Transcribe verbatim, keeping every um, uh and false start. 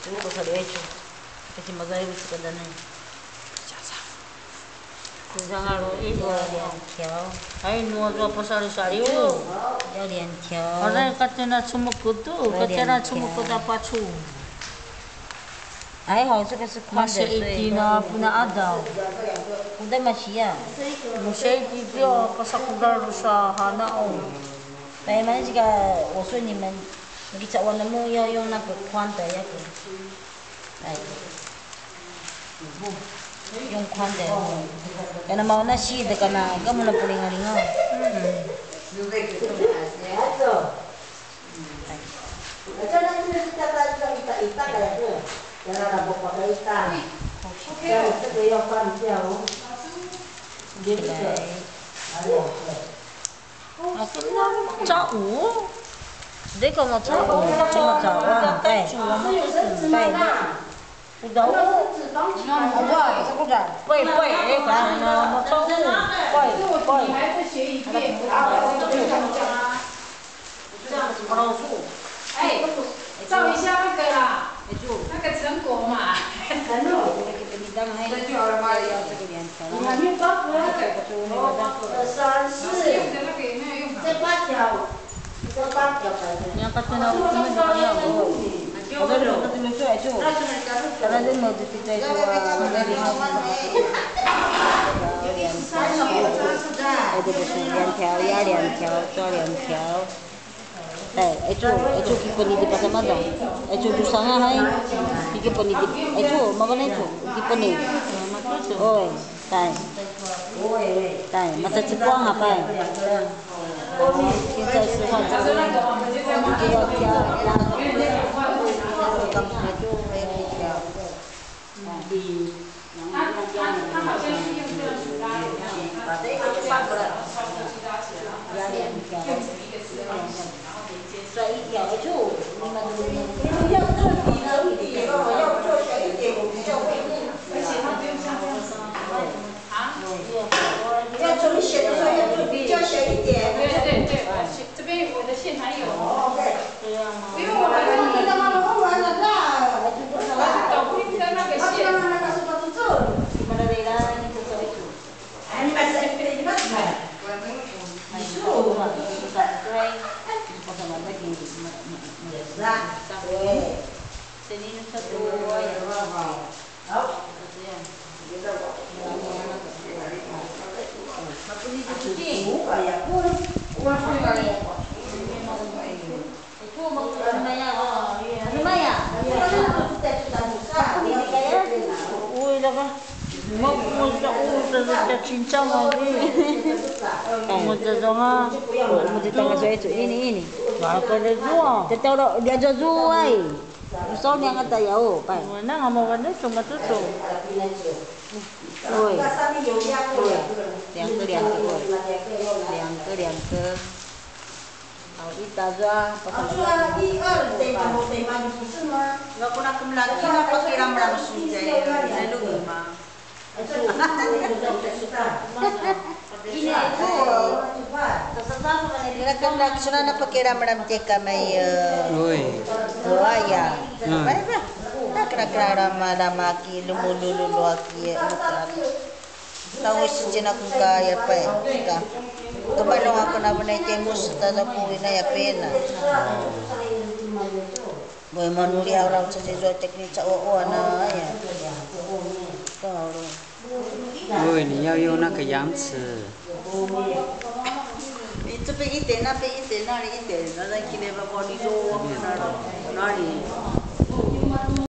Uru ko salicu. Kasi mazai bisa ka danai. Sanga ro i. Ai, nua zua pasalisaliu. Mazai katena cemekutu, katena cemekutu a pacu. Ai, hau suka suka. Masa itina puna adaw. Kuda masiya. Masa itina pasakudal sa hanao. Pai mana jika wasu ni man. Miki ca wana mu ya yung na kuanda ya ku. Ai. Yung kuanda. Kana mau na si de kana kamu na pulingalingaw. Ca'u. Deka maca'u, maca'u. Pai. Pai. Udah. Pai, pai. Eh, maca'u. Pai, pai. 这样子不老鼠。哎，照一下那个啦，那个成果嘛。三四，这八条，这八条反正。两条呀，两条，抓两条。 Tai, aicu, aicu kipenidi pasamada. Aicu dusanga hai. Kipenidi, aicu, mavana aicu, kipenidi. Oi, tai. Tai, mata cipuang apa? Kita suka. Ini, ini. Dia jual jual. Usau ni angata ya, oh, pai. Mana ngamo kan tu cuma tu tu. Oi. Oi. Liang ke, liang ke, oi. Liang ke, liang ke. Au ita zua, pasal. Aku nak kemlaki nak pakai ram-ram sungai. Lalu ma. Oi. Buaya. Hmm. Nak kena kena lama lama ki lumululu lua ki. Tahu si cina kuka ya pe. Ka. Kemana aku nak benar temu serta aku ina ya pena. Boy, manulia orang sejujur teknik cak oh, oh, anak ya. Tahu. 对，你要用那个量尺。你这边一点，那边一点，那里一点，那那给你们管理做哪里？